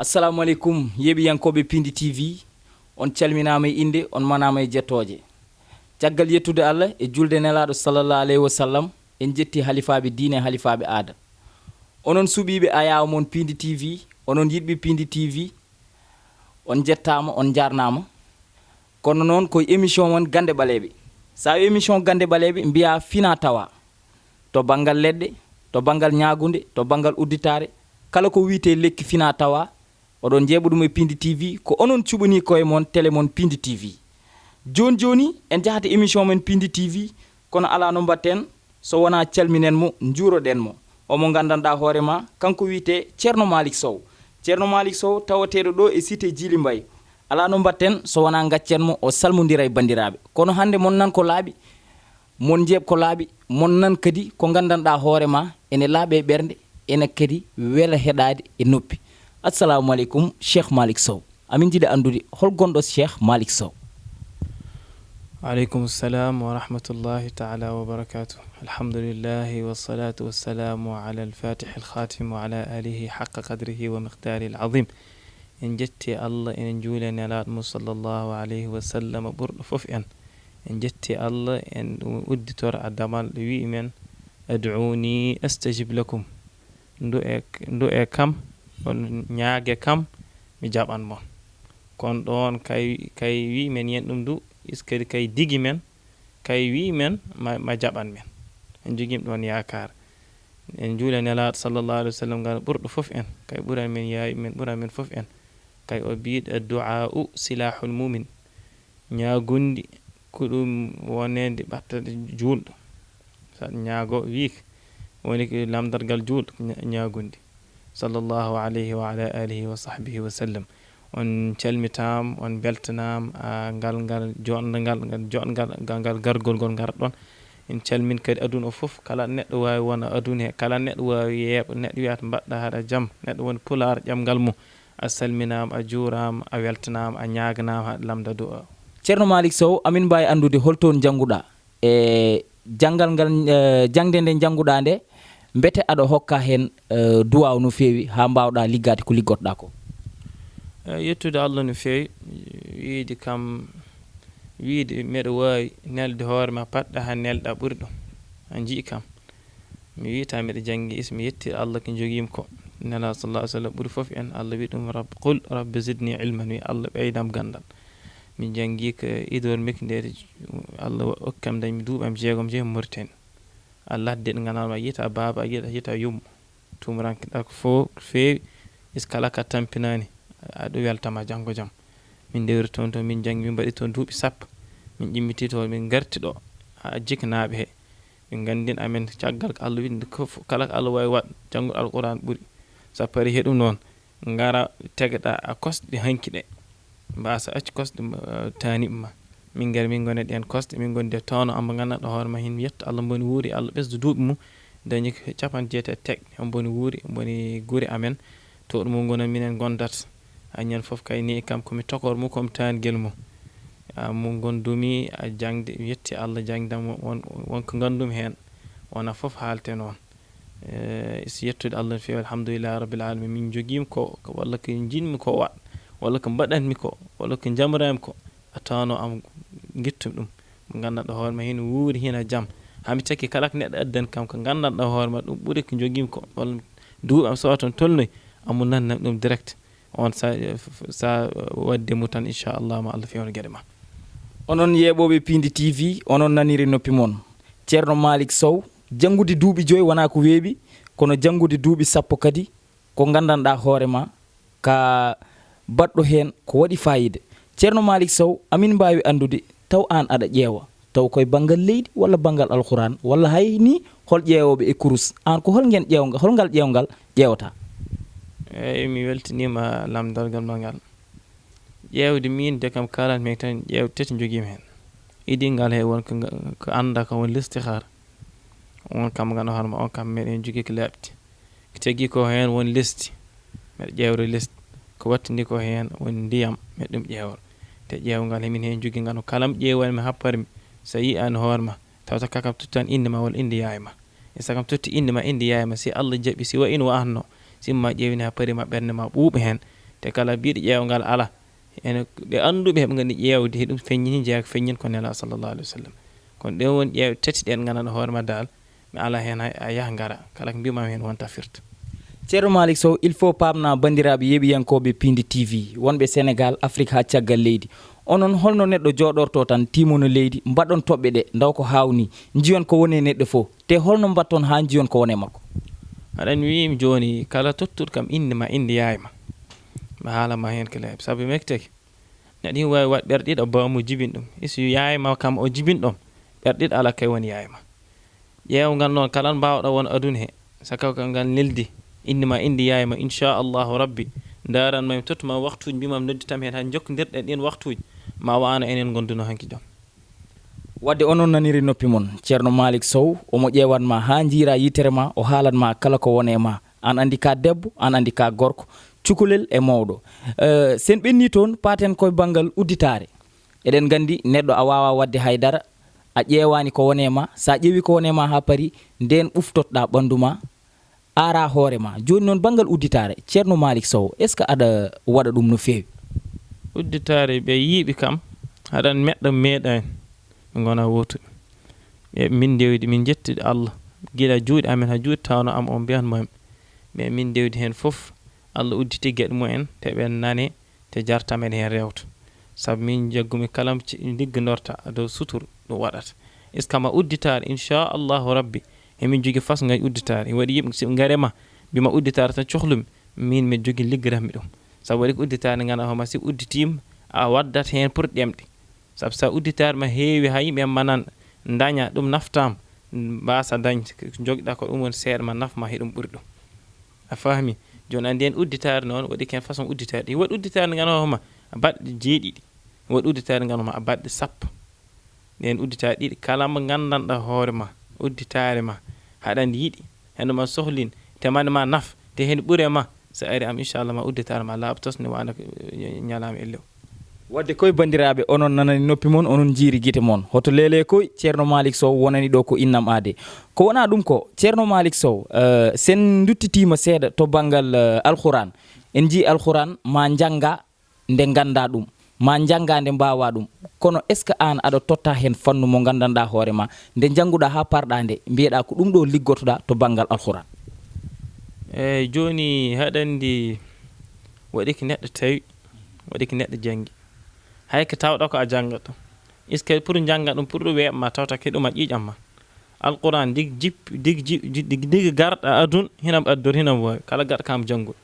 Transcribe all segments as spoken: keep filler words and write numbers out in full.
Assalamu aleykum, yeeɓiyankooɓe Pindi T V. On calminaama e innde, on manaama e jettooje. Caggal yettude Allah e julde Nelaaɗo sallallahu alayhi wa sallam, en jetti halifaaɓe diine e halifaaɓe aada. Onon suɓiiɓe ayaawo mon Pindi T V, onon yiɗɓe Pindi T V, on njettaama, on njaarnaama. Kono noon ko e émission mon Gannde Ɓaleeɓe. So a wi émission Gannde Ɓaleeɓe, mbiyaa fina tawa. To banngal leɗɗe, to banngal ñaagunde, to banngal udditaare, kala ko wiyetee lekki fina tawa, oɗon njeeɓa ɗum e Pindi T V, ko onon cuɓanii koye mon télé mon Pindi T V. Jooni jooni, en njahata émission men Pindi T V, kono alaa no mbaɗten so wonaa calminen mo, njuuroɗen mo. Omo nganndanɗaa hoore ma, kanko wiyetee Ceerno Malick Sow. Ceerno Malick Sow tawateeɗo ɗo e cité Djily Mbaye. Alaa no mbaɗten so wonaa ngaccen mo, o salmondira e banndiraaɓe. Kono hannde mon nan ko laaɓi, mon njeeɓ ko laaɓi, mon nan kadi ko nganndanɗaa hoore ma, ene laaɓa e ɓernde, ene kadi wela heɗaade e noppi. Assalamu aleykum, Cheikh Malick Sow. Amin njiɗi anndude hol gonɗo Cheikh Malick Sow? Aleykum salam wa rahmatullahi taala wa barakatuh. Alhamdulillahi wassalatu wassalamu ala alfatihi alkhatim wa ala alihi haqqa qadrihi wa miqdarihi alazim. En jetti Allah, enen njuuli e Nelaaɗo mo sallallahu alayhi wa sallam ɓurɗo fof en. En jetti Allah, en ɗum udditora damal ɗo wi'i men, "Ad'uuni astajib lakum." Ndu'e, ndu'e kam, on ñaage kam, mi jaɓan mon. Kono ɗoon kay, kay wi'i men yen ɗum du, iskadi kay digi men, kay wi'i men ma, ma jaɓan men. En njogiima ɗoon yaakaar. En njuula Nelaaɗo sallallahu alayhi wa sallam ngal ɓurɗo fof en, kay ɓuran men yaawi men, ɓuran men fof en. Kay o biiɗo, "Addu'aa'u silaahul mu'min." Ñaagundi ko ɗum wonande ɓattade juulɗo. Sa ñaago wiik woni ko lamdargal juulɗo ña-, ñaagundi. Sallallahu alayhi wa ala alihi wa sahbihi wa sallam. On calmitaam, on mbeltanaam, a, ngal, ngal joɗngal, ngal joɗngal, ngal, ngal gargol ngol ngarɗon. En calmin kadi aduna o fof, kala neɗɗo waawi wona aduna he, kala neɗɗo waawi yeeɓa, neɗɗo wiyata mbaɗɗa haɗa jam, neɗɗo woni pulaar ƴamngal mum. A salminaama, a juuraama, a weltanaama, a ñaaganaama, haɗa lamda du'a. Ceerno Malick Sow, amin mbaawi anndude hol toon njannguɗaa? E janngal ngal, eh, jaŋde nde njannguɗaa nde, mbete aɗa hokka heen, eh, duwaaw no feewi haa mbaawɗaa liggaade ko liggotɗaa ko? Eh, yettude Allah no feewi, wiide kam, wiide mbeɗa waawi nelde hoore ma, paɗɗa haa nelɗa ɓuri ɗum. A njii kam. Mi wiyata mbeɗa janngi is, mi yetti Allah ko jogiimi ko. Nelaaɗo sallallahu alayhi wa sallam ɓuri fof en, Allah wi ɗum, "Rabb-, qul rabbi zidni ilman," wi Allah ɓeydam ganndal. Min janngi ko Idor Mekndeeri, Allah okkam dañmi duuɓi am jeegom jeyi Mauritanie. A ladde ɗo nganndanɗaa ma yiyata baaba, a yiyata, yiyata yumma. Tumuranke ɗa ko fof ko feewi, is kala ka tampinaani, aɗa weltama janngo jam. Min ndewri toon, toon min janngi, min mbaɗi toon duuɓi sappo. Min ƴimmiti toon, min ngarti ɗo, haa jiknaaɓe he. Ɓe nganndin amen caggal ko Allah wiɗi ko fof, kala ko Allah waawi waɗ, janngol Alquraan ɓuri. So a parii he ɗum noon, ngara tegeɗa a kosɗe hanki ɗe. Mbaasa accu kosɗe, eh, taaniɓe ma. Min ngari min ngoni ɗeen kosɗe, min ngondi e toono am mo nganndanɗaa hoore ma hin yetto Allah mboni wuuri, Allah ɓesdu duuɓi mum. Dañi ko capanɗe jeetati teeɗɗe, omo mboni wuuri, omo mboni gure amen. To ɗum o ngona minen ngondata. A ñande fof kay ni kam ko mi tokor mum, ko mi taangel mum. A mo ngondumi a jaŋde, mi yetti Allah jaŋde am won, won ko nganndumi heen. Wona fof haalte noon. Eh, so yettude Allah no feewi, alhamdulillahi rabbil alamin. Min njogiimi ko, ko walla ko njiɗmi ko waɗ, walla ko mbaɗatmi ko, walla ko njamraami ko, a tawanoo am ngittumi ɗum. Mo nganndanɗaa hoore ma hino wuuri, hino jam. Haa mi takki kala ko neɗɗo addani kam, ko nganndanɗaa hoore ma ɗum ɓuri ko njogiimi ko, walla duuɓi am so toon tolnoy, amu nannam ɗum direct. On sa, sa wadde mu tan, inchallah, ma Allah fewno geɗe ma. Onon yeeɓooɓe Piindi T V, onon naniri noppi mon. Ceerno Malick Sow, janngude duuɓi joyi wonaa ko weeɓi, kono janngude duuɓi sappo kadi ko nganndanɗaa hoore ma, ka baɗɗo heen ko waɗi faayiida. Ceerno Malick Sow, amin mbaawi anndude taw aan aɗa ƴeewa, taw koye banngal leydi walla banngal Alquraan, walla hay ni hol ƴeewooɓe e kurus? Aan ko hol ngeen ƴeewngal, hol ngal ƴeewngal ƴeewata? Eeyi, mi weltiniima lamndorgal ma ngal. Ƴeewde miin de kam kaalatmi tan ƴeewde tati njogiimi heen. Idii ngal he won ko nga-, ko anndaa kam woni listihaara. On kam nganndu hoore ma, on kam meɗen jogii ko laaɓti. Ko tigi ko heen woni lesdi, mbeɗa ƴeewra lesdi. Ko wattindi ko heen woni ndiyam, mbeɗa ɗum ƴeewra. Te ƴeewngal hemin heen jogii ngal, kala mo ƴeewanmi happarmi, so a yiyaani hoore ma, tawata ka kam tottan innde ma walla innde yaay ma. E so kam totti innde ma, innde yaay ma, si Allah jaɓi, si wa in wa anno, si ma ƴeewini happari ma ɓernde ma ɓuuɓa heen, Te kala biiɗo ƴeewngal ala, ene ɓe annduɓe heɓe nganndi ƴeewde heɗum feññini jeeya ko feññin ko nela sallallahu alaihi wasallam. Kono ɗen woni ƴeew tati ɗen nganndanɗaa hoore ma daal mi ala heen hay a yaha ngara kala ko mbimam heen wonta firta. Ceerno Malick Sow, il faut paamna banndiraaɓe yeeɓiyankooɓe Pindi T V wonɓe Sénégal, Afrique haa caggal leydi. Onon holno neɗɗo jooɗorto tan timono leydi mbaɗon toɓɓe ɗe ndaw ko haawnii njiyon ko woni e neɗɗo fof, te holno mbaɗton haa njiyon ko woni e makko? Aɗa anndi wiimi jooni kala tottuɗo kam innde ma innde yaay ma mi haala ma heen ko leeɓi sabu mekteke. Neɗɗo himo waawi waɗ ɓerɗe ɗiɗo baamu jibin ɗum iso yaay ma kam o jibin ɗom. Ɓerɗe ɗiɗo ala kay woni yaay ma. Ƴeewngal noon kala mbaawɗo won aduna he so kaw ka ngal neldi inde ma inde yaay ma inchallahu rabbi. Ndaran ma mi tottu ma waxtuuji mbimam nodditam heen hay jokkondirɗen ɗin waxtuuji ma wano enen gonduno hanki jom. Wadde onon naniri noppi mon, Ceerno Malick Sow omo ƴeewan ma haa njiira yitere ma, o haalan ma kala ko woni e ma. Aan anndi ka debbo, aan anndi ka gorko, cukalel e mawɗo. Eh, sen ɓenni toon paaten koye banngal udditaare. Eɗen nganndi neɗɗo a waawaa waɗde hay dara, a ƴeewaani ko woni e ma, so a ƴeewii ko woni e ma haa parii, ndeen ɓuftoto-ɗaa ɓanndu ma, aaraa hoore ma. Jooni noon banngal udditaare, Ceerno Malick Sow, est ce que aɗa waɗa ɗum no feewi? Udditaare ɓe yiiɓi kam aɗan meɗɗa meeɗani ɓe ngona wootuɓe. Ɓe min ndewdi min njettude Allah gila juuɗe amen haa juuɗe tawno am o mbiyanmo en. Ɓe min ndewdi heen fof Allah udditi geɗe mumen te ɓen nane te jarta men heen rewta. Sabu min jaggumi kala mo ci- liggidorta dow sutur ɗum waɗata. Est ce que ma udditaare inchallahu rabbi emin jogi façon ngaji udditaare ene waɗi yimɓe si ɓe ngare ma mbima udditaare tan cohlumi. Min mi jogi liggiranmi ɗum. Sabu waɗi ko udditaare nde ngannduɗaa hooma si udditiima a waddat heen pour ɗemɗe. Sabu sa udditaare ma heewi haa yimɓe ma nan daña ɗum naftaama, mbasa dañde ko jogɗa ko ɗum woni seeɗa ma nafma heɗum ɓuri ɗum. A fahmi? Jooni anndi en udditaare noon waɗi ken façon udditaare ɗi waɗi udditaare nde ngannduɗaa hooma baɗɗe jeeɗiɗi. Waɗi udditaare nde ngannduɗaa hooma baɗɗe sappo. Ɗen udditaare ɗiɗi kala mo nganndanɗaa hoore ma udditaare ma haɗan yiɗi heno ma sohlin te mane ma naf te heno ɓure ma. So ari am inchallah ma udditaare ma laaɓa tos ne waano ñalaama ellew. Wadde koye banndiraaɓe onon nanani noppi mon onon njiiri gite mon hoto leele koye Ceerno Malick Sow wonani ɗo ko innam aade. Ko wona ɗum ko Ceerno Malick Sow, eh, sen nduttitiima seeɗa to banngal eh, alquran. En njii alquran ma njannga nde nganndaa ɗum ma njanngaa nde mbaawaa ɗum. Kono est ce que aan aɗa tottaa heen fannu mo nganndanɗaa hoore ma nde njannguɗaa haa parɗaa nde mbiyeɗaa ko ɗum ɗo liggotoɗaa to banngal alquran? Eyi jooni haɗa anndi waɗi ko neɗɗo tawi waɗi ko neɗɗo janngi. Hay ko tawɗa ko a janngat ɗum est ce que pour njannga ɗum pour ɗum weeɓ ma tawta ko ɗum a ƴiiƴam ma. Alquran dig jippi dig ji- dig dig garɗa adun hinam addor hinam waawi kala garɗa kam janngol.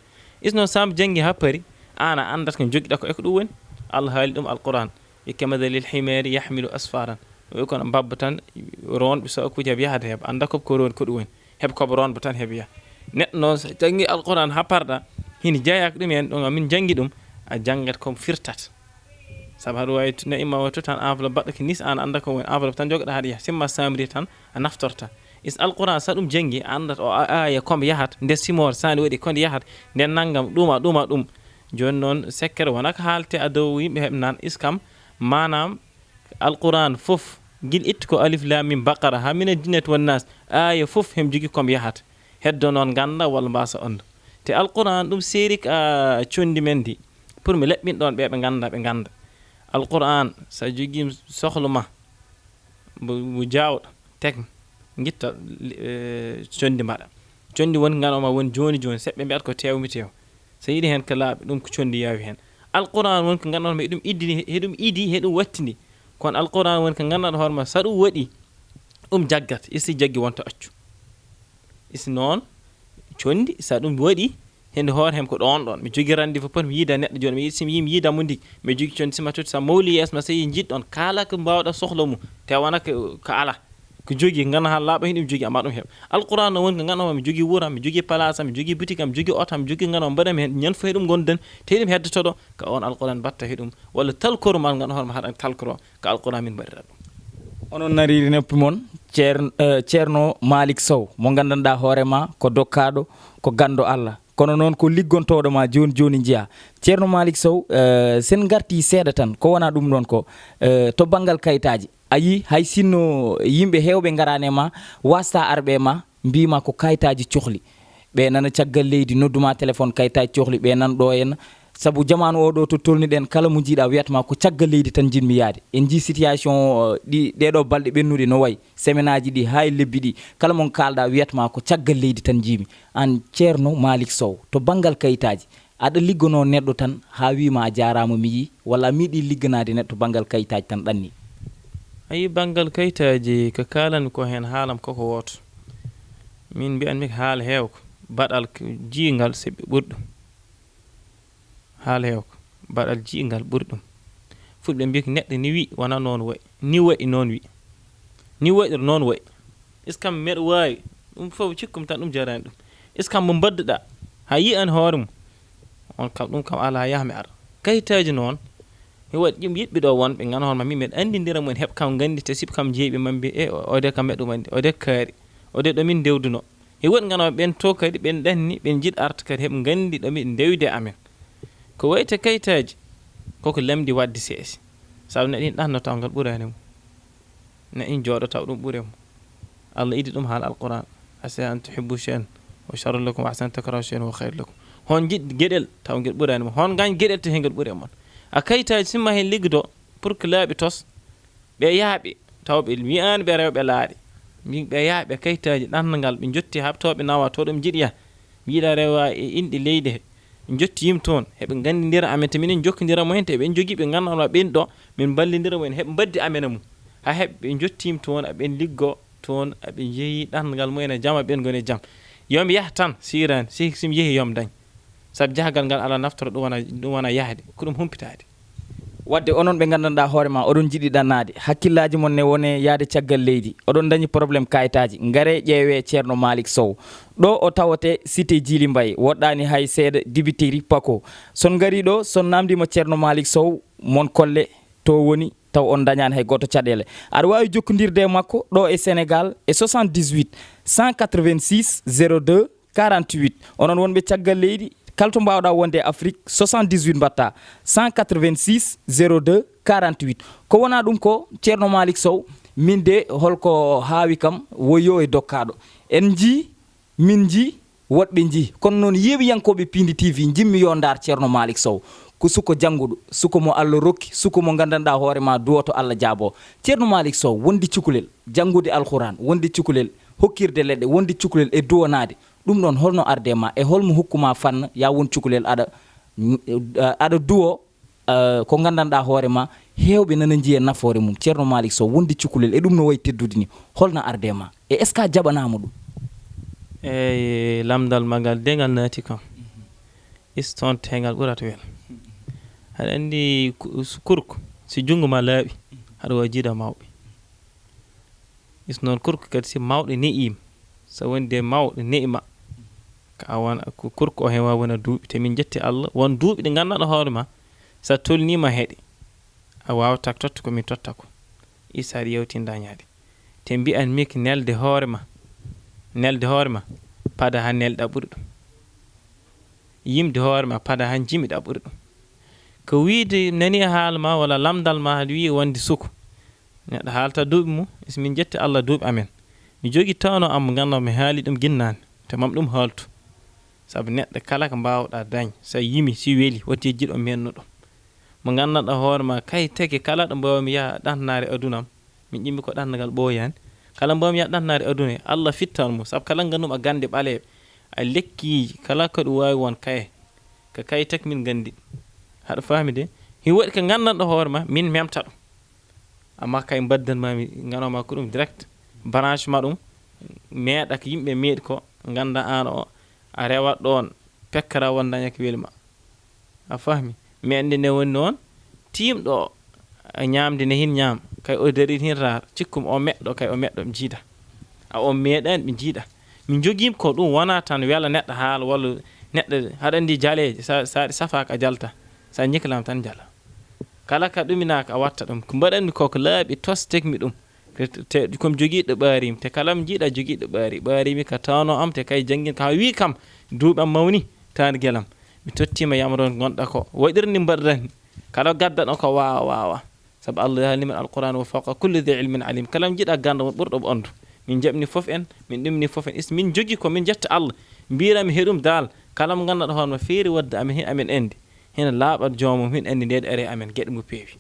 Isno sam janngi haa pari aan a anndat ko joggiɗa ko e ko ɗum woni. Allah haali ɗum alquran. Ikkamadalil himeeri yahmilu asfaran. Wi kono mbabba tan ronɓe so akkuji heɓ yahata heɓ annda koɓ ko ron ko ɗum woni. Heɓ koɓ ronba tan heɓ yaha. Neɗɗo noon so janngi alquran haa parɗa hino jeyaa ko ɗum en ɗum amin janngi ɗum. A janngat komo firtata. Sabu haɗa waawi na'i ma o totan enveloppe baɗɗo ko nis aan annda ko woni enveloppe tan jogoɗa haɗa yaha simma samri tan a naftorta. Is alquran sa ɗum janngi a anndat o aaya kombo yahat nde simoore sa nde waɗi konde yahat nde nanngam ɗuma ɗuma ɗum. Jooni noon sekkere wona ko haalte a dow yimɓe heɓe nan is kam maanaam alquran fof gila itti ko alif lam mim baqara haa mina jinnati wan nas. Aaya fof hem jogi kombo yahat heddo noon ngannda walla mbasa anndu. Te alquran ɗum seeri ka conndi men ndi pour mi laɓɓin ɗoon ɓe ɓe ngannda ɓe ngannda. Alquran so a jogii sohla ma mo jaawɗo tek ngitta conndi mbaɗa. Conndi woni ngano ma woni jooni jooni seɓɓe mbiyata ko teew mi teew. So yiɗi heen ko laaɓi ɗum ko conndi yaawi heen. Alquran woni ko nganndanɗo ma heɗum iddini heɗum idi heɗum wattindi. Kono alquran woni ko nganndanɗo hoore ma so ɗum waɗi ɗum jaggat isi jaggi wonto accu. Isi noon conndi so ɗum waɗi hende hoore hem ko ɗoon ɗoon mi jogi randi fof pot mi yiida neɗɗo jooni mi yiɗi simi yimi yiida mo ndi mi jogi conndi sima totti sa mawli yees ma so yi jiɗɗon kala ko mbawɗa sohla mum te wona ko ala ko jogi ngana ha laaɓa hen ɗum jogi amma ɗum heɓa. Alquran no woni ko ngana mi jogi wuuram mi jogi place am mi jogi boutique am mi jogi oto am mi jogi ngana mbaɗam hen ñan fof heɗum gonden te heɗum heddotoɗo ka on alquran batta heɗum walla talkoro ma ngana hoore ma haɗa talkoro. Ka alquran min mbaɗira ɗum. Onon nariri noppi mon ceerno malik sow mo gandanɗa hoorema ko dokkaɗo ko gando allah kono noon ko liggontooɗo ma jooni jooni njiyaa. Ceerno Malick Sow, sen ngartii seeɗa tan ko wonaa ɗum ɗoon ko to banngal kayitaaji. A yii hay sinno yimɓe heewɓe ngaraani e ma, waastaa arɓe e ma, mbii ma ko kayitaaji cohli. Ɓe nana caggal leydi, noddu ma téléphone, kayitaaji cohli, ɓe nan ɗo en. Sabu jamaanu oo ɗoo to tolniɗen, kala mo njiiɗaa wiyat ma ko caggal leydi tan njiɗmi yahde. En njii situation, eh, ɗi, ɗee ɗoo balɗe ɓennuɗe no wayi, semaine aji ɗi haa e lebbi ɗi, kala mo kaalɗaa wiyat ma ko caggal leydi tan njiimi. Aan Ceerno Maalik Sow, to banngal kayitaaji, aɗa ligganoo neɗɗo tan haa wii ma a jaaraama mi yii, walla a meeɗii ligganaade neɗɗo banngal kayitaaji tan ɗanni? A yii banngal kayitaaji, ko kaalanmi ko heen haalam koko wooto. Min mbiyan mi ko haala heewko, baɗal k-, jiingal seɓɓi ɓuri ɗum. Haala heewko, baɗal jiingal ɓuri ɗum. Fulɓe mbii ko neɗɗo ni wi, wona noon wayi. Ni wayi, noon wi. Ni wayi, noon wayi. Est-ce que kam meɗa waawi? Ɗum fof cikkum tan ɗum jaraani ɗum. Est-ce que kam mo mbadduɗaa? Haa yiyan hoore mum. On kam, ɗum kam alaa yaha mi ara. Kayitaaji noon, mi waɗi ɗum yiɗɓe ɗo wonɓe ngannduɗaa hoore ma, min mbeɗa anndindira mumen, heɓ kam nganndi, te siɓ kam jeeɓi, ma mbi, e, o, o de kam meɗa ɗum anndi, o de kaari, o de ɗo min ndewduno. E woɗi ngannduɗaa ɓen to kadi, ɓen ɗanni, ɓen njiɗ arta kadi, heɓ nganndi ɗo miɗo ndewde amen. Ko wayi te kayitaaji, koko lamndi waɗde seesi. Sabu neɗɗo ina ɗanno taw ngal ɓuraani mo. Neɗɗo ina jooɗo taw ɗum ɓuri mo. Allah idi ɗum haala Alquran. "Asa an tuhibbu shay'an wa sharrun lakum, wa asa an takrahu shay'an wa khayrun lakum." Hon njiɗ geɗel taw ngel ɓuraani mo. Hon ngañ geɗel te hengel ɓuri e mon. A kayitaaji simma heen liggodo pour que laaɓi tos. Ɓe yaaɓe taw ɓe wiyaani ɓe rewɓe laaɗe. Min ɓe yaaɓe kayitaaji ɗanngal ɓe njotti haa to ɓe nawa to ɗum njiɗi yah. Mi yiɗa rewa e inɗe leydi he. Ɓe njotti yim toon. Heɓe nganndindira amen te minen njokkindira mo heen te ɓen njogii ɓe ngannduɗaa ɓen ɗo. Min mballindira mo heen heɓe mbaddi amen e mum. Haa heɓe ɓe njotti yim toon, aɓen liggo toon, aɓe njeyi ɗanngal mumen e jam, aɓen ngoni e jam. Yo mi yah tan, siiraani, si, si mi yehi yo mi dañ. Sabu jahgal ngal alaa naftoro, ɗum wona, ɗum wona yahde, ko ɗum humpitaade. Wadde onon ɓe nganndanɗaa hoore ma, oɗon njiɗi ɗannaade, hakkillaaji mon ne wone yahde caggal leydi, oɗon ndañi problème kayitaaji, ngaree ƴeewee Ceerno Maalik Sow. Ɗo o tawate cité Djily Mbaye, woɗɗaani hay seeɗa dibiteri Pako. So on ngarii ɗo, so on naamndiima Ceerno Maalik Sow, mon kolle to woni, taw on ndañaani hay gooto caɗeele. Aɗa waawi jokkondirde e makko ɗo e Sénégal e soixante-dix-huit, cent quatre-vingt-six, zéro deux, quarante-huit. Onon wonɓe caggal leydi, kala to mbaawɗaa wonde e Afrique, soixante-dix-huit mbaɗtaa, cent quatre-vingt-six, zéro deux, quarante-huit. Ko wonaa ɗum ko Ceerno Maalik Sow, min de holko haawi kam, woyo e dokkaaɗo. En njii, min njii, woɗɓe njii. Kono noon, yeewiyankooɓe Piindi T V, njimmi yo ndaar Ceerno Maalik Sow. Ko suko jannguɗo, suko mo Allah rokki, suko mo nganndanɗaa hoore ma duwoto Allah jaabo. Ceerno Maalik Sow, wonde cukalel, janngude Alxuraan, wonde cukalel, hokkirde leɗɗe, wonde cukalel e duwanaade. Ɗum ɗoon holno arde ma e holmo hokku ma fanna ya won cukalel aɗa, aɗa duwo, eh, ko nganndanɗaa hoore ma, heewɓe nana njiya nafoore mum. Ceerno Maalik Sow, wonde cukalel e ɗum no wayi teddude ni, holno arde ma? E est-ce que a jaɓanaama ɗum? Eey, lamndal ma ngal de ngal naati kam. Is toon te ngal ɓurata wel. Aɗa anndi ku-, s-, kurko, si junngo ma laaɓi, aɗa waawi jiida mawɓe. Is noon kurko kadi si mawɗo ne'iima, so wonde mawɗo ne'i ma, ka a wona, ko kurko o heen waawi wona duuɓi. Te min njetti Allah, won duuɓi ɗi nganndanɗaa hoore ma, so a tolniima heɗe, a waawata totta ko min totta ko. Isa aɗa yewti dañaade. Te mbiyan mi ko nelde hoore ma, nelde hoore ma, pada haa nelɗa ɓuri ɗum. Yimde hoore ma, pada haa jimiɗa ɓuri ɗum. Ko wiyde nani haala ma walla lamndal ma, aɗa wiyi wonde suko. Neɗɗo haalta duuɓi mum, is min njetti Allah duuɓi amen. Mi jogii tawno am mo ngannduɗaa mi haali ɗum ginnani, te mam ɗum haaltu. Sabu neɗɗo kala ko mbaawɗaa dañ, so a yimi, si weli, woti e jiɗo mennuɗo. Mo nganndanɗaa hoore ma, kay teke kala ɗo mbaawmi yaha ɗannaare aduna am, min ƴimmi ko ɗanngal ɓooyaani. Kala mbaawmi yaha ɗannaare aduna, Allah fittan mo, sabu kala ngannduɗaa gannde ɓaleeɓe, a lekkiiji, kala ko ɗum waawi won kaye, ko kaye teke min nganndi. Haɗa faami de? Hino waɗi ko nganndanɗaa hoore ma, min memta ɗum. Amma kay mbaddan ma mi ngano ma ko ɗum direct. Branche ma ɗum, meeɗa ko yimɓe meeɗi ko, ngannda aan o, a rewat ɗoon, pekkara won daña ko weli ma. A fahmi? Mi anndi nde woni noon, tiimɗo o, a ñaamde ne hin ñaam, kay o darii hin raar, cikkum o meɗɗo, kay o meɗɗo ɓe jiida. A o meeɗaani ɓe jiida. Min njogiima ko ɗum wona tan wela neɗɗo haala walla neɗɗo, haɗa anndi jaleeje, sa, sa ɗi safaaka a jalta, sa ñiklaama tan jala. Kala ka ɗuminaaka a watta ɗum. Ko mbaɗanmi ko, ko laaɓi tos tekmi ɗum. Te, te, ko mi jogiiɗo ɓaariimi. Te kala mi jiiɗa jogiiɗo ɓaari. Ɓaariimi ka tawno am, te kay janngin ka wii kam, duuɓi am mawni, taani gelam. Mi tottiima yamron ngonɗa ko. Waɗirni mbaɗrani. Kala gaddaɗo ko waawa, waawa. Sabu Allah haalni men Alquraan, "Wa fawqa kulli dhi ilmin alim." Kala mi jiiɗa gannda won ɓurɗo mo anndu. Min jaɓni fof en, min ɗumni fof en. Is min jogii ko min jetta Allah. Mbiira mi heɗum daal. Kala mo nganndanɗo hoore ma feeri waɗde amen heen amen anndi. hina laaɓat joomum, hina anndi nde ɗo ari e amen, geɗe ngu peewi.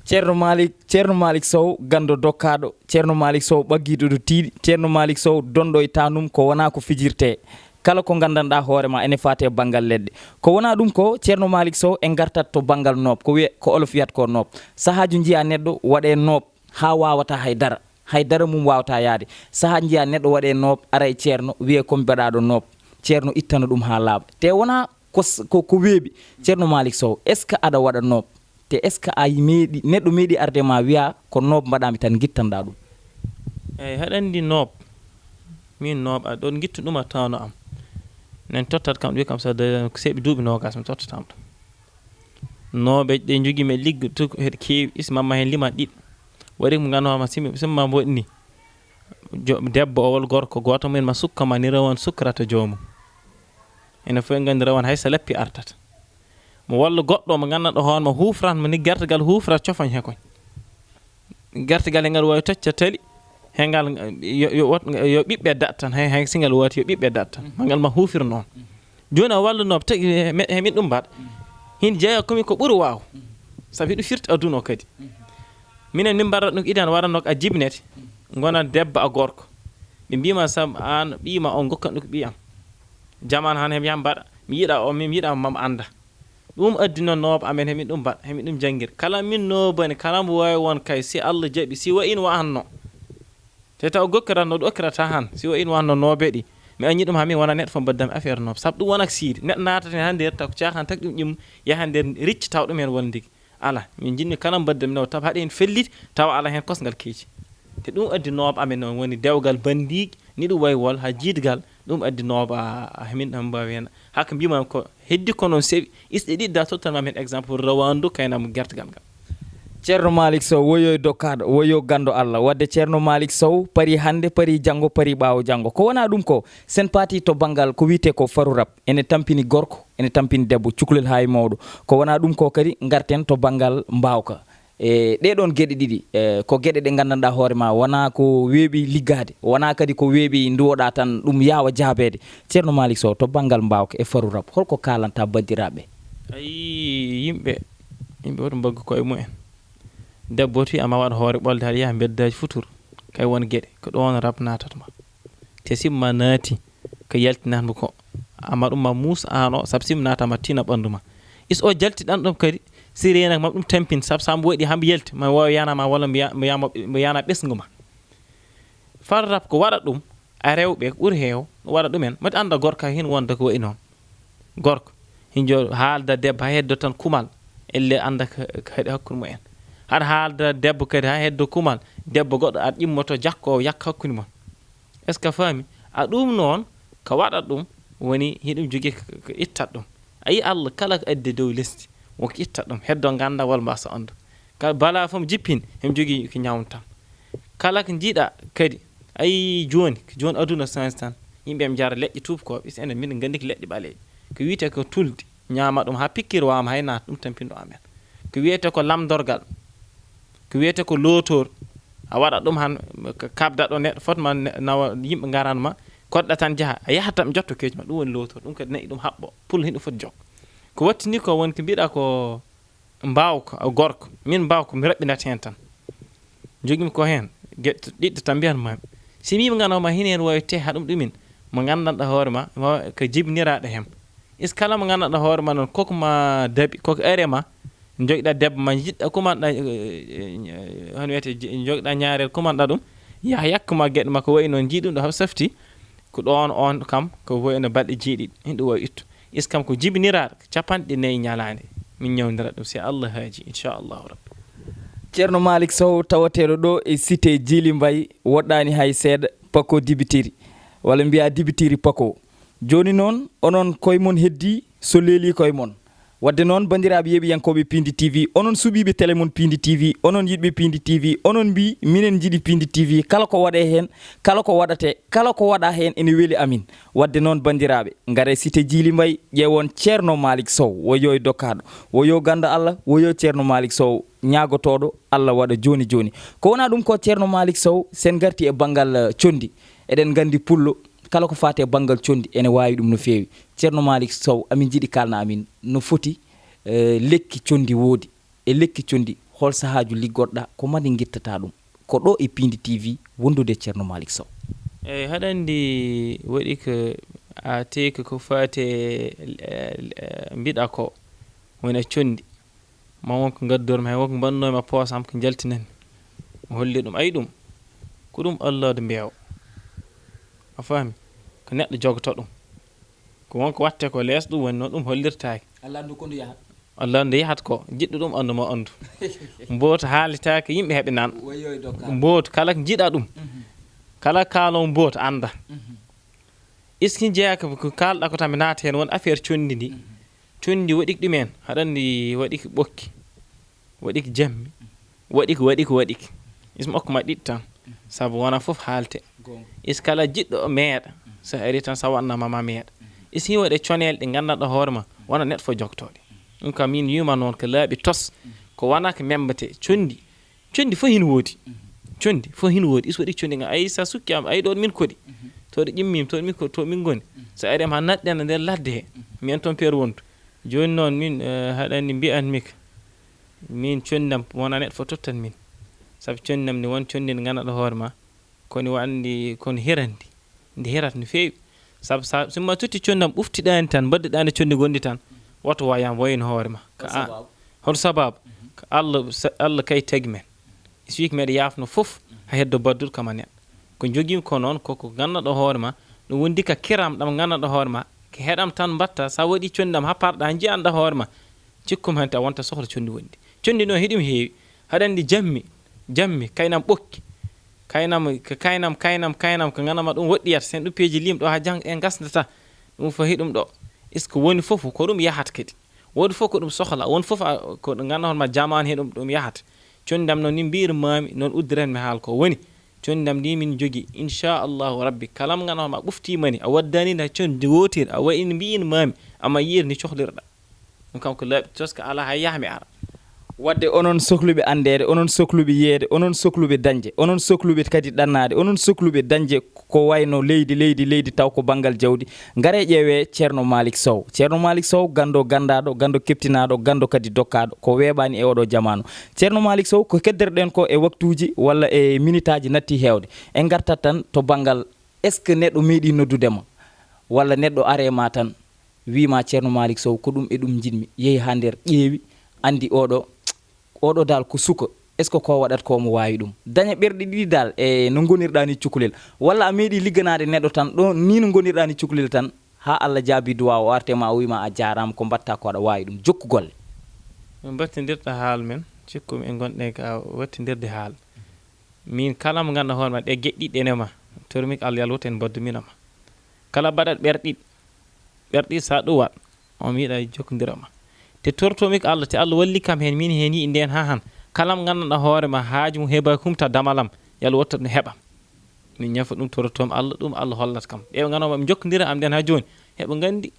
Ceerno Malik, Ceerno Malik Sow, ganndo dokkaaɗo, Ceerno Malik Sow, ɓaggiiɗo ɗo tiiɗi, Ceerno Malik Sow, donɗo e tanum, ko wonaa ko fijirtee. Kala ko nganndanɗaa hoore ma ene faati e banngal leɗɗe. Ko wonaa ɗum ko, Ceerno Malik Sow, en ngartat to banngal noob, ko wiye, ko olof wiyata ko noob. Sahaaju njiyaa neɗɗo waɗee noob, haa waawata hay dara. Hay dara mum waawata yaade. Sahaa njiyaa neɗɗo waɗee noob, ara e ceerno, wiyee ko mi baɗaaɗo noob. Ceerno ittana ɗum haa laaɓa. Te wonaa ko s-, ko, ko weeɓi. Ceerno Malik Sow, est-ce que aɗa waɗa noob? Te est-ce que a meeɗi, neɗɗo meeɗi arde ma wiya ko noob mbaɗaami tan ngittanɗaa ɗum? Eey, haɗa anndi noob. Min noob, a ɗon ngittu ɗum a tawno am. Nen tottat kam, ɗum kam so de-, seeɓi duuɓi noogas, mi tottat am ɗum. Noobe ɗe njogii mi liggo tu heɗe keewi, is mamma heen liman ɗiɗi. Waɗi ko nganndu hoore ma simi, simi ma mboɗni. Jo-, debbo o walla gorko gooto mum en ma sukka ma ni rawan sukrata joomum. Ene fof en nganndi rawan hay so lappi artata. Mo walla goɗɗo mo nganndanɗo hoore ma huufrat mo ni gertegal huufrat cofañ he koñ. Gertegal he ngal waawi tocca tali, he ngal yo, yo wot-, yo ɓiɓɓe daɗ tan, hay, hay si ngal waati yo ɓiɓɓe daɗ tan. Ma ngal ma huufir noon. Jooni a wallunooɓe tagi he, he min ɗum mbaɗa. Hin jeeya komi ko ɓuri waaw. Sabu hiɗo firti aduna o kadi. Minen min mbaɗat ɗum idan waɗanoo ko a jibinete. Ngona debbo a gorko. Ɓe mbiima sam aan ɓiima o ngokkan ɗum ko ɓiyam. Jaman han he mi yaha mbaɗa. Mi yiɗa o, mi yiɗa mam annda. Ɗum addi noon nooɓe amen, hemin ɗum mbaɗ, hemin ɗum janngir. Kala min noobani, kala mbo waawi won kay, si Allah jaɓi, si wa in wa hanno. Te taw gokkirat no ɗo okkirata han, si wa in wa hanno noobe ɗi. Mi añi ɗum ha min wona neɗɗo fof mbaddam affaire noob. Sabu ɗum wonat siidi. Neɗɗo naatata heen haa nder taw ko caaxaan tagi ɗum ƴimmu, yaha nder ricci taw ɗum heen won ndigi. Ala, min jinni kala mbadda min o tab haɗi heen fellit, taw ala heen kosngal keeci. Te ɗum addi nooɓe amen noon woni dewgal banndiiɗi, ni ɗum wayi wol haa jiidgal, ɗum addi nooɓe a, a, min ɗam mbaawi heen. Haka mbiima ko heddi ko noon sewi, isɗe ɗiɗi da tottan ma min exemple rawandu kaynam gertegal ngal. Ceerno Malik Sow, woyo e dokkaaɗo, woyo ganndo Allah. Wadde Ceerno Malik Sow, pari hannde, pari janngo, pari ɓaawo janngo. Ko wonaa ɗum ko, sen paati to banngal ko wiyetee ko faru rap. Ene tampini gorko, ene tampini debbo, cukalel haa e mawɗo. Ko wonaa ɗum ko kadi, ngarten to banngal mbaawka. E ɗee ɗoon geɗe ɗiɗi, e, ko geɗe ɗe nganndanɗaa hoore ma, wonaa ko weeɓi liggaade, wonaa kadi ko weeɓi nduwoɗaa tan ɗum yaawa jaabeede. Ceerno Malik Sow, to banngal mbaawka e faru rap, holko kaalantaa banndiraaɓe? Ayi, yimɓe, yimɓe woto mbaggu koye mumen. Debbo ti ama waɗa hoore ɓolde haɗa yaha mbeddaaji futur, kay won geɗe, ko ɗoon rap naatata ma. Te simma naati, ko yaltinat mo ko. Amma ɗum ma muus aan o, sabu simma naata ma tina ɓanndu ma. Is o jalti ɗan ɗum kadi, si reenak ma ɗum tampin, sabu sa mbo waɗi hambo yalti, ma waawi yana ma walla mbo ya-, mbo yama-, mbo yana ɓesngu ma. Far rap ko waɗa ɗum, a rewɓe ko ɓuri heew, waɗa ɗumen, mbaɗi annda gorka heen wonda ko wayi noon. Gorko, hinjo haalda debbo haa heddo tan kumal, elle annda ko, ko haɗi hakkunde mumen. Haɗa haalda debbo kadi haa heddo kumal, debbo goɗɗo aɗa ƴimmoto jakko o yakka hakkunde mon. Est-ce que a faami? A ɗum noon, ko waɗat ɗum, woni hiɗum jogii ko, ko ittat ɗum. A yii Allah kala ko addi dow lesdi, won ko ittat ɗum, heddo ngannda walla mbasa anndu. Ka bala fof jippin, hem jogii ko ñawntam. Kala ko njiɗa kadi, a yii jooni, ko jooni aduna change tan. Yimɓe em njara leƴƴi tuubakooɓe, so enen min nganndi ko leƴƴi ɓaleeje. Ko wiyetee ko tuldi, ñaama ɗum haa pikkir waama hay naat, ɗum tampinɗo amen. Ko wiyetee ko lamdorgal, ko wiyetee ko lootoor, a waɗa ɗum han, ka-, kabda ɗo neɗɗo fot ma ne-, nawa yimɓe ngaran ma, koɗɗa tan jaha, a yahat tan jotto keeci ma, ɗum woni lootoor, ɗum kadi neɗɗo ɗum haɓɓo, pul hiɗum foti jokko. Ko wattini ko woni ko mbiɗa ko mbaawka, gorko, min mbaawka, mi raɓɓinat heen tan. Jogimi ko heen, geɗe ɗiɗɗo tan mbiyan ma. Si mi ngano ma heen heen wawi te haɗum ɗumin, mo nganndanɗa hoore ma, ma ko jibiniraaɗo heen. Is kala mo nganndanɗa hoore ma noon, koko ma dabi, koko are ma, jogiɗa debbo ma, jiɗɗa kumanɗa, eh, eh, eh, hono wiyete, ji-, jogiɗa ñaarel kumanɗa ɗum, yaha yakka ma geɗe ma ko wayi noon, jii ɗum ɗo haɓa safti, ko ɗoon on kam, ko wayi no balɗe jeeɗiɗi, hin ɗum wawi ittu. Is kam ko jibiniraaɗo, capanɗe nayi ñalaande, min ñawndirat ɗum, si Allah haaji, inchallahu rabbi. Ceerno Malik Sow, tawateeɗo ɗo e cité Djily Mbaye, woɗɗaani hay seeɗa, Pako dibitiri, walla mbiya dibitiri Pako. Jooni noon, onon koye mon heddi, so leeli koye mon. Wadde noon, banndiraaɓe yeeɓiyankooɓe Pindi T V, onon suɓiiɓe télé mon Pindi T V, onon yiɗɓe Pindi T V, onon mbii, minen njiɗi Pindi T V, kala ko waɗee heen, kala ko waɗatee, kala ko waɗaa heen ene weli amin. Wadde noon, banndiraaɓe, ngaree cité Djily Mbaye, ƴeewon Ceerno Malik Sow, woyo e dokkaaɗo, woyo ganndo Allah, woyo Ceerno Malik Sow, ñaagotooɗo Allah waɗa jooni jooni. Ko wonaa ɗum ko Ceerno Malik Sow, sen ngarti e banngal, eh, conndi. Eɗen nganndi pullo, kala ko faati e banngal conndi, ene waawi ɗum no feewi. Ceerno Malik Sow, amin njiɗi kaalna amin no foti Eh, lekki conndi woodi, e lekki conndi, hol sahaaju liggorɗa, ko mani ngittataa ɗum? Ko ɗo e Piindi T V, wondude Ceerno Malick Sow. Eyi, haɗa anndi waɗi ko a teeki ko faati e, e, e mbiɗa ko wona conndi. Ma won ko ngaddormi, hay won ko mbannoomi e poosam ko njaltinanmi. Mi holli ɗum, ayi ɗum, ko ɗum Allah ɗo mbeewa. A faami? Ko neɗɗo jogoto ɗum. Ko won ko watte ko lees ɗum woni noon, ɗum hollirtaake. Allah anndu ko ndu yahat. Allah anndu yahat ko, jiɗɗo ɗum anndu mo anndu. Mbootu haalitaake, yimɓe heɓe nan. Wayoy dokka. Mbootu, kala ko njiɗa ɗum. Mhm. Kala kaalowo mbootu annda. Mhm. Iski jeyaa ko, ko kaalɗa ko tan mi naata heen, won affaire conndi ndi. Mhm. Conndi waɗi ko ɗum en, haɗa anndi waɗi ko ɓokki, waɗi ko jammi, waɗi ko, waɗi ko, waɗi ko. Isma okko ma ɗiɗi tan, sabu wona fof haalte. Goonga. Is kala jiɗɗo meeɗa, so ari tan, so wonno ma, ma meeɗa. Is hiwa ɗe coneel ɗe nganndanɗo hoore ma, wona neɗɗo fof jogotooɗe. Ɗum kam, min wiima noon ko laaɓi tos, ko wona ko memmbete, conndi. Conndi fof hin woodi. Conndi fof hin woodi. Is waɗi conndi nga, ayi, sa sukki am, ayi, ɗoon min koɗi. To ɗo ƴimmi, to min ko, to min ngoni. So ari am, haa naɗɗen e nder ladde he. Mi en toon peer wondu. Jooni noon, min, eh, haɗa anndi mbiyan mi ka. Min conndi am, wona neɗɗo fof tottan min. Sabu conndi am ndi won conndi ndi nganndanɗo hoore ma. Kono wa anndi, kono hirande. Ndi hirata no feewi. Sabu sa, so ma totti conndi am ɓuftiɗaani tan, mbadduɗaani conndi gonɗi tan, woto wayam wayin hoore ma. Ka hol a-, sababu? Hol sababu? Mhm. Ka Allah, sa-, Allah kay tagi men. So wi ko meɗa yaafno fof, mhm, haa heddo badduɗo kam a neɗɗo. Ko njogiimi ko noon, ko, ko nganndanɗo hoore ma, ɗum wondi ka kiram ɗam nganndanɗo hoore ma, ko heɗam tan mbatta, sa waɗi conndi am haa parɗa, njiyanɗa hoore ma. Cikkum hannde a wonta sohla conndi wondi. Conndi noon heɗum heewi. Haɗa anndi jammi, jammi, kaynam ɓokki. Kaynam, ko kaynam, kaynam, kaynam, ko nganama ɗum woɗɗiyata. Sen ɗum peeji lim ɗo haa jang en ngasndata. Ɗum fof heɗum ɗo. Est-ce que woni fof ko ɗum yahata kadi? Woni fof ko ɗum sohla, woni fof a, ko ɗum nganndanɗaa hoore ma jamaanu heɗum ɗum yahata. Conndi am noon ni mbiyir maami, noon uddiran mi haal ko woni. Conndi am ndi min jogi, inchallahu rabbi, kala mo nganndanɗaa hoore ma ɓuftiima ni, a waddani na conndi wootir, a wayi ni mbiyin maami, amma yiir ni cohlirɗa. Ɗum kam ko laaɓi tos ko alaa hay yaha mi ara. Wadde onon sokluɓe anndeede, onon sokluɓe yiyeede, onon sokluɓe dañde, onon sokluɓe kadi ɗannaade, onon sokluɓe dañde ko wayno leydi, leydi, leydi taw ko banngal jawdi. Ngaree ƴeewee Ceerno Malick Sow. Ceerno Malick Sow, ganndo ganndaaɗo, ganndo keptinaaɗo, ganndo kadi dokkaaɗo, ko weeɓaani e oɗo jamaanu. Ceerno Malick Sow, ko kedderɗen ko e waktuuji walla e minitaaji natti heewde. En ngartat tan to banngal, est-ce que neɗɗo meeɗi noddude ma? Walla neɗɗo are ma tan, wii ma Ceerno Malick Sow, ko ɗum e ɗum njiɗmi. Yehi haa nder, ƴeewi, anndi oɗo, oɗo dal ko suka. Est-ce que ko waɗat ko omo waawi ɗum? Daña ɓerɗe ɗiɗi dal e no ngonirɗaa ni cukalel. Walla a meeɗi ligganaade neɗɗo tan, ɗo ni no ngonirɗaa ni cukalel tan, haa Allah jaabi duwaa o arte ma o wii ma a jaaraama, ko mbaɗta ko aɗa waawi ɗum. Jokku golle. Min mbattindirta haal men, cikkumi e ngonɗen ka wattindirde haal. Min kala mo ngannduɗaa hoore ma ɗe geɗɗi ɗene ma, tormi ko Allah yalwata en mbaddu min ama. Kala baɗat ɓerɗiɗ, ɓerɗiɗ sa ɗum waɗ, on mi yiɗa jokkondira ma. Te tortomi ko Allah, te Allah walli kam heen, min heen yiɗi ndeen haa han. Kala mo ngannduɗaa hoore ma haaju mum heɓa humta damalam, yalla wotta ɗum heɓa. Min ñafa ɗum, torotoomi Allah, ɗum Allah hollat kam. Ɓe ngannduɗaa ma jokkondira am ndeen haa jooni, heɓa nganndi.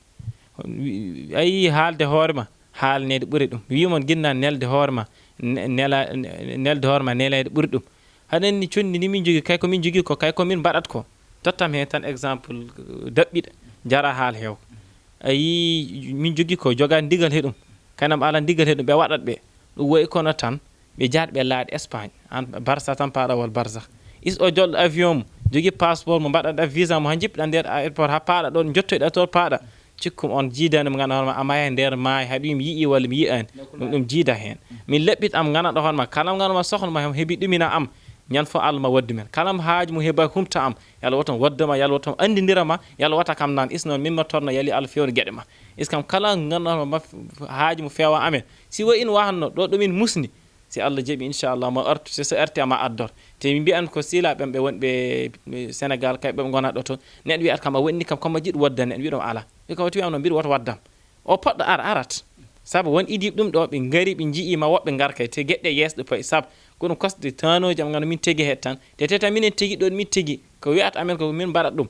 Ayi haalde hoore ma, haalneede ɓuri ɗum. Wii mon ginnaa nelde hoore ma, ne-, nela-, ne-, nelde hoore ma, neleede ɓuri ɗum. Haɗen ni conndi ni min jogii, kay ko min jogii ko, kay ko min mbaɗat ko. Tottam heen tan exemple, daɓɓiɗa, jara haal heew. A yii, min jogii ko, jogaade ndigal he ɗum. Kanam ala ndigal he ɗum, ɓe waɗat ɓe. Ɗum wayi kono tan, ɓe jaat ɓe laaɗe Espagne. An Barça tan paaɗa wal Barça. Is o jolɗo avion mo, jogii passeport mo, mbaɗaɗa visa mo, haa njippɗa nder airport, haa paaɗa ɗoon, njottoyɗa toon paaɗa. Cikkum on jiidaani mo ngannduɗaa hoore ma, a maya nder maayo, haɗi mi yi'i walla mi yi'aani. Ɗum, ɗum jiida heen. Min laɓɓit am ngannduɗaa hoore ma, kala mo ngannduɗaa ma sohla ma heɓi ɗumina am, ñande fof Allah ma waddu men. Kala mo haaju mo heɓa humta am, yalla woto wadda ma, yalla woto anndindira ma, yalla wota kam nan. Is noon min ma torna yali Allah fewndo geɗe ma. Is kam kala ngannduɗaa hoore ma haaju mo feewa amen. Si wa in wahanno ɗo, ɗo min musni, si Allah jaɓi, inchallah, ma artu, si so arti ama addor. Te min mbiyan ko silaɓe ɓe wonɓe, eh, Sénégal, kay ɓe ngona ɗo toon. Neɗɗo wiyata kam a wonni kam, comme jiɗ wadda neɗɗo, wiɗo ala. Ɓe kam wati wiyam noon mbiɗo woto waddam. O poɗɗo ar-, arat. Sabu won idiiɓe ɗum ɗo, ɓe ngari, ɓe njiyii ma woɓɓe ngar kay, te geɗɗe yeeso ɗo payi. Sabu ko ɗum kosɗe tanooji am nganndu min tegi heen tan. Te, te tan minen tegi ɗoon, min tegi. Ko wiyata amen ko min mbaɗat ɗum.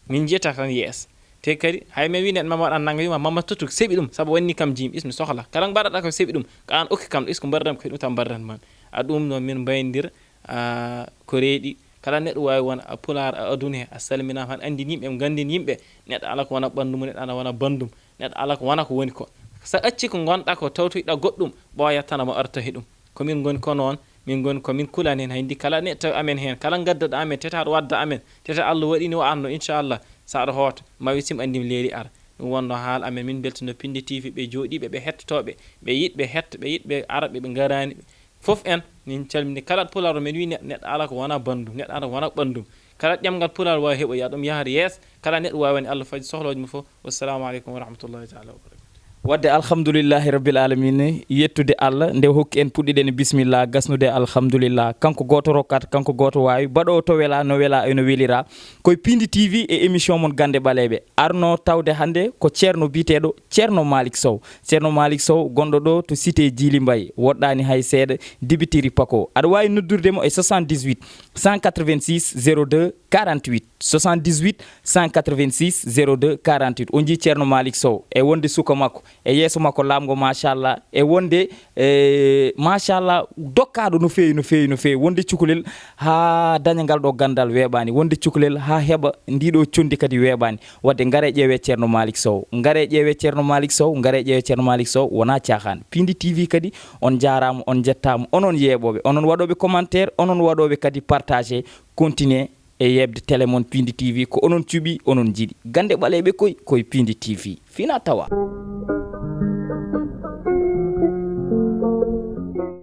Min njiyata tan yeeso. Te kadi, hay mi wii neɗɗo mama waɗan nannga, wiima mama tottu, seɓi ɗum, sabu wonni kam jiimi, is mi sohla. Kala mbaɗaɗa ko seɓi ɗum, ko aan okki kam, is ko mbaɗatam ko ɗum tan mbaɗatam. A ɗum noon min mbayndira, a, ko reeɗi. Kala neɗɗo waawi won a pulaar a aduna he, a salminaama, han anndin yimɓe, nganndin yimɓe. Neɗɗo ala ko wona ɓanndu mum, neɗɗo ala wona banndum, neɗɗo ala ko wona ko woni ko. So a acci ko ngonɗa ko, tawtoyɗa goɗɗum, ɓooyatana mo arta he ɗum. Ko min ngoni ko noon, min ngoni ko min kulani heen. Hay ndi kala neɗɗo tawi amen heen, kala ngaddaɗo amen, teta aɗa wadda amen, teta Allah waɗini o arno, inchallah, so aɗa hoota, ma wisim andim leeli ara. Ɗum wonno haal amen, min mbeltino Pindi T V, ɓe jooɗiiɓe, ɓe hettotooɓe, ɓe yiɗɓe hetta, ɓe yiɗɓe ara, ɓe ɓe ngaraani, fof en, min calmini kala pulaar o, men wi ne-, neɗɗo ala ko wona bandum, neɗɗo ala ko wona ɓandum. Kala ɗemngal pulaar waawi heɓoya ɗum yahata yeeso, kala neɗɗo waawi woni Allah faji sohlooji mum fof. Wassalamu aleykum wa rahmatullahi taala wa barakatuh. Wadde alhamdulillahi rabbil alamin, yettude Allah nde hokki en puɗɗiɗen bismillah, gasnude alhamdulillah. Kanko gooto rokkata, kanko gooto waawi, baɗo to wela, no wela, eno welira. Koye Pindi T V e émission mon Gannde Ɓaleeɓe. Arno tawde hannde ko ceerno biyeteeɗo Ceerno Malick Sow. Ceerno Malick Sow gonɗo ɗo to cité Djily Mbaye, woɗɗaani hay seeɗa, dibitiri Pako. Aɗa waawi noddurde mo e soixante-dix-huit, cent quatre-vingt-six, zéro deux, quarante-huit. Soixante-dix-huit, cent quatre-vingt-six, zéro deux, quarante-huit. On njii Ceerno Malick Sow e wonde suka makko, e yeeso makko laamngo, machallah, e wonde, e, machallah, dokkaaɗo no feewi, no feewi, no feewi. Wonde cukalel haa daña ngal ɗo ganndal weeɓaani. Wonde cukalel haa heɓa ndiɗo conndi kadi weeɓaani. Wadde ngare ƴeewe Ceerno Malick Sow, ngare ƴeewe Ceerno Malick Sow, ngare ƴeewe Ceerno Malick Sow, wonaa caaxaan. Pindi T V kadi, on njaaraama, on njettaama, onon yeeɓooɓe, onon waɗooɓe commentaire, onon waɗooɓe kadi partagé, continuer e yeeɓde télé mon Pindi T V, ko onon cuɓi, onon njiɗi. Gannde Ɓaleeɓe koy, koye Pindi T V. Fina tawa.